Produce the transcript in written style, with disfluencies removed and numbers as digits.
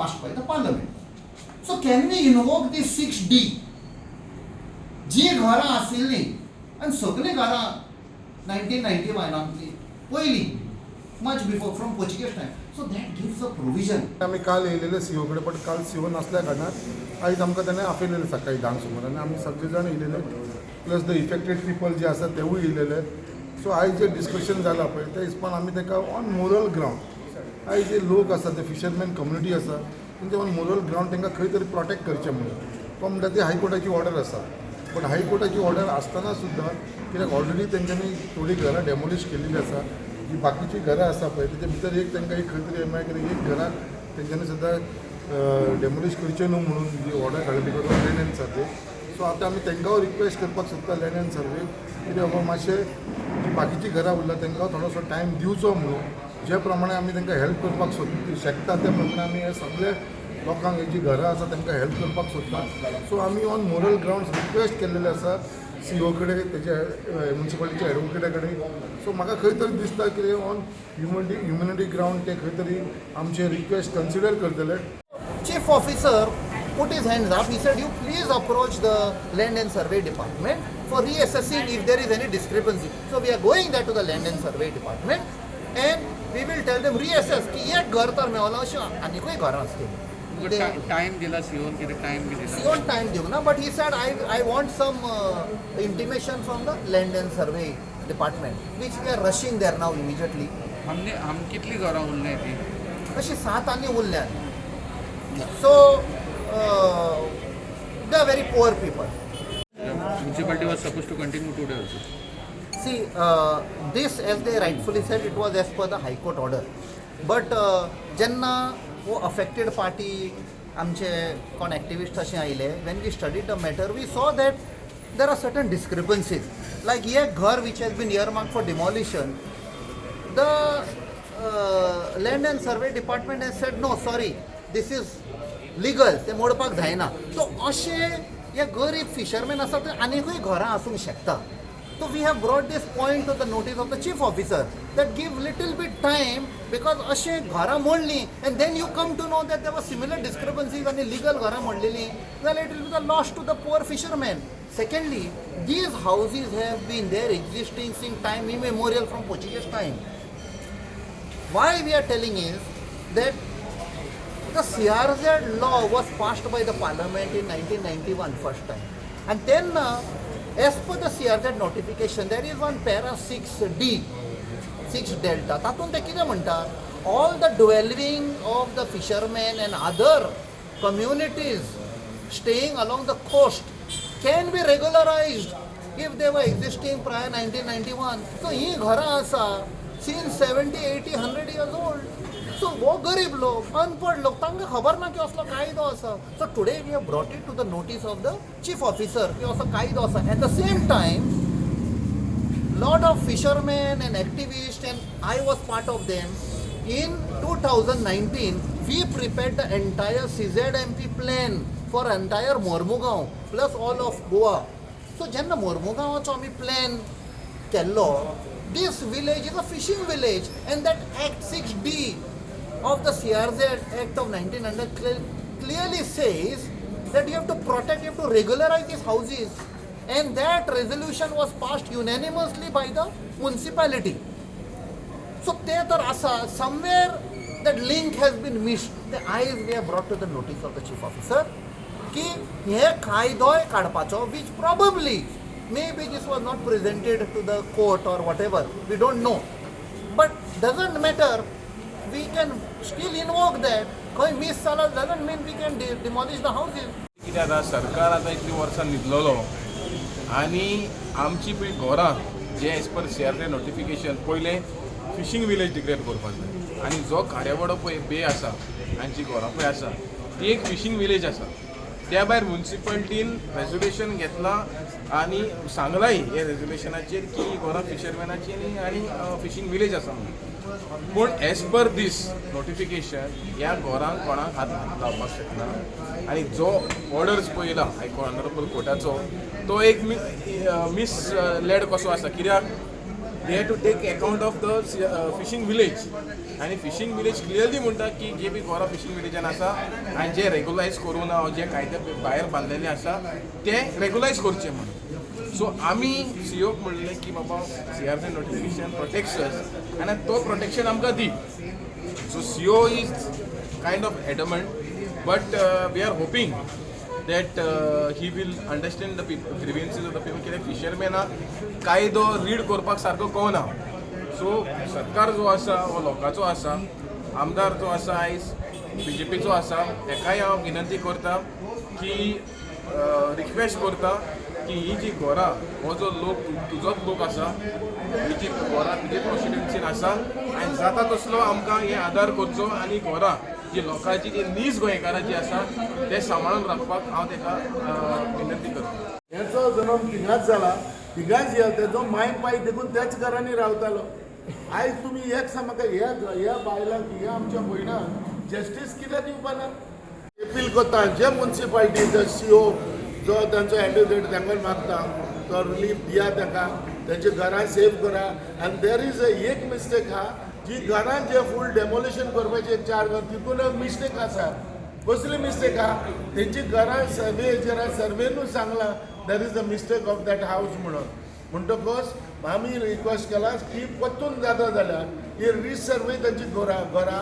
passed by the Parliament. So can we invoke this 6D? जी घरां आशिल्लीं आनी सगळीं घरां 1991 आंतली पयलीं, much before, from Portuguese time, so that gives a provision. आमी काल येयलेले सीओ कडेन, बट काल सीओ नासल्या कारणान आयज आमकां ताणें आपयलेलें सकाळी 10क सुमार आनी आमी सगळे जाण येयलेले, प्लस the affected people जे आसा तेवूय येयलेले. सो आयज जे डिस्कशन जालां पळय, त्या हिसपान आमी ताका ऑन मोरल ग्रावंड, आयज जे लोक आसा, ते फिशरमॅन कम्युनिटी आसा, तेंचे ऑन मोरल ग्रावंड तांकां खंय तरी प्रोटेक्ट करचें म्हणून. तो म्हणटा ती हायकोर्टाची ऑर्डर आसा, पण हायकोर्टाची ऑर्डर आसतना सुद्दां, कित्याक ऑलरेडी तेंच्यांनी थोडीं घरां डेमोलिश केलेली आसा. जी बाकीची घरां आसा पळय, तेच्या भितर एक तांकां एक खंय तरी मेळ्ळें कित्याक एक घराक तेंच्यांनी सुद्दां डेमोलिश करचें न्हू म्हणून जी ऑर्डर काडली because of land and survey. So आतां आमी तांकां रिक्वेस्ट करपाक सोदता लँड अँड सर्वे कितें बाबा, मातशें जी बाकीचीं घरां उरला तांकां थोडोसो टायम दिवचो म्हणून. जे प्रमाणे आमी तांकां हेल्प करपाक शकता, त्या प्रमाणे आमी हे सगळे लोकांक जी घरां आसा तांकां हेल्प करपाक सोदता. सो आमी ऑन मोरल ग्रावंड्स रिक्वेस्ट केल्लेले आसा सीओ कडेन, तेच्या म्युनिसिपालिटीच्या एडवोकेटा कडेन. सो म्हाका खंय तरी दिसता की ऑन ह्युमनिटी ग्रावंड ते खंय तरी आमचे रिक्वेस्ट कन्सिडर करतले. Chief officer put his hands up. He said, "You please approach the Land and Survey Department for reassessing if there is any discrepancy." So we are going there to the Land and Survey Department and we will tell them, reassess की एक घर तर मेवला, अशें आनिकूय घरां आसतलीं. Time दिला सीओन कितें टायम बी दिला? सीओन टायम दिवंक ना, but he said, I want some intimation from the Land and Survey Department," which we are rushing there now immediately. हमने हम कितली घरां उरल्याय ती? अशी सात आनी उरल्यात. So they are very poor people. Municipality was supposed to continue today also. See, this, as they rightfully said, it was as per the High Court order. But जेन्ना वो affected party, आमचे कोण एक्टिविस्ट अशें आयले, when we studied the matter, we saw that there are certain discrepancies. Like एक घर which has been earmarked for demolition, the Land and Survey Department has said, "No, sorry, this is legal, ते मोडपाक जायना." So अशें हे गरीब fisherman आसा, ते आनीकूय घरां आसूंक शकता. So we have brought this point to the notice of the chief officer that give little bit time, because अशें घरां मोडलीं and then you come to know that there were similar discrepancies आनी legal घरां मोडलेलीं जाल्यार it will be the loss to the poor fishermen. Secondly, these houses have been there existing since time immemorial, from Portuguese time. Why we are telling is that the CRZ law was passed by the Parliament in 1991 first time. And then, as per the CRZ notification, there is one para 6D, 6 delta. तातूंत ते कितें म्हणटा? All the dwelling of the fishermen and other communities staying along the coast can be regularized if they were existing prior 1991. So ही घरां आसा since 70, 80, 100 years old. So हो गरीब लोक, अनपड लोक, तांकां खबर ना की असलो कायदो आसा. So today we have brought it to the notice of the chief officer की असो कायदो आसा. At the same time, lot of fishermen and activists, and I was part of them, in 2019 we prepared the entire CZMP plan for entire Mormugao plus all of Goa. So जेन्ना मोर्मुगांवाचो आमी plan केल्लो, this village is a fishing village and that Act 6D of the CRZ Act of 1900 clearly says that you have to protect, you have to regularize these houses. And that resolution was passed unanimously by the municipality. So ते तर आसा, somewhere that link has been missed. ते आयज we have brought to the notice of the chief officer की हे कायदोय काडपाचो, which probably maybe this was not presented to the court or whatever, we don't know, but doesn't matter, we can still invoke that. खंय मीस जाला doesn't mean we can demolish the houses. कितें आतां सरकार आतां इतलीं वर्सां न्हिदलेलो आनी आमची पळय घरां जे as per CRZ notification पयलें फिशींग विलेज डिक्लेअर करपाक जाय आनी जो खारेवाडो पळय बे आसा आनी जी घरां पळय आसा ती एक फिशींग विलेज आसा. त्या भायर म्युनिसिपालिटीन रेजोल्युशन घेतलां आनी सांगलाय हे रेजोल्युशनाचेर की ही घरां फिशरमॅनाची आनी फिशींग विलेज आसा म्हणून. पूण एज पर दीस नोटिफिकेशन ह्या घरांक कोणाक हात लावपाक शकना आनी जो ऑर्डर्स पळयला हायकोर्ट, ऑनरेबल कोर्टाचो, तो एक मिस लेड कसो आसा, कित्याक They have to take account of the fishing village. आनी फिशींग विलेज क्लियरली म्हणटा की जे बी घरां फिशींग विलेजान आसा आनी जे रेगुलायज करूं ना, जे कायद्या भायर बांदलेले आसा ते रेगुलायज करचे म्हणून. सो आमी सीओक म्हणलें की बाबा, CRZ notification protects us आनी तो प्रोटेक्शन आमकां दी. So CO is kind of adamant, but we are hoping that he will understand the people, grievances of the people. कित्याक फिशरमॅनाक कायदो रीड करपाक सारको कळना. सो सरकार जो आसा हो लोकांचो आसा. आमदार जो आसा आयज बीजेपीचो आसा, तेकाय हांव विनंती करता की, रिक्वेस्ट करता की ही जी घरां, हो जो लोक तुजोच लोक आसा, ही जी घरां तुजे कॉन्स्टिट्युन्सीन आसा आनी जाता तसलो आमकां हे आदार करचो आनी घरां जी लोकांची, जी नीज गोंयकाराची आसा, ते सांबाळून राखपाक हांव ताका विनंती करता. हेचो जल्म थिंगाच जाला, थिंगाच तेजो माय पाय देखून त्याच घरांनी रावतालो. आयज तुमी एक सांग म्हाका, ह्या ह्या बायलांक, ह्या आमच्या भयणांक जस्टीस कित्याक दिवपा ना? अपील करता जे मुन्सिपाल्टी सीओ जो तांचो एडवोकेट तांकां मागता, तो रिलीफ दिया ताका, तेंच्या घरां सेव करा. आनी there is एक मिस्टेक आहा, जी घरां जे फूल डेमोलिशन करपाचे एक चार घर, तितून मिस्टेक आसा. कसली मिस्टेक आहा? तेंची घरां सर्वेचेर सर्वेनूच सांगलां there is a mistake of that house म्हणून. म्हणटकच आमी रिक्वेस्ट केला की परतून जाता जाल्यार ही रिसर्वे तांची घरां घरां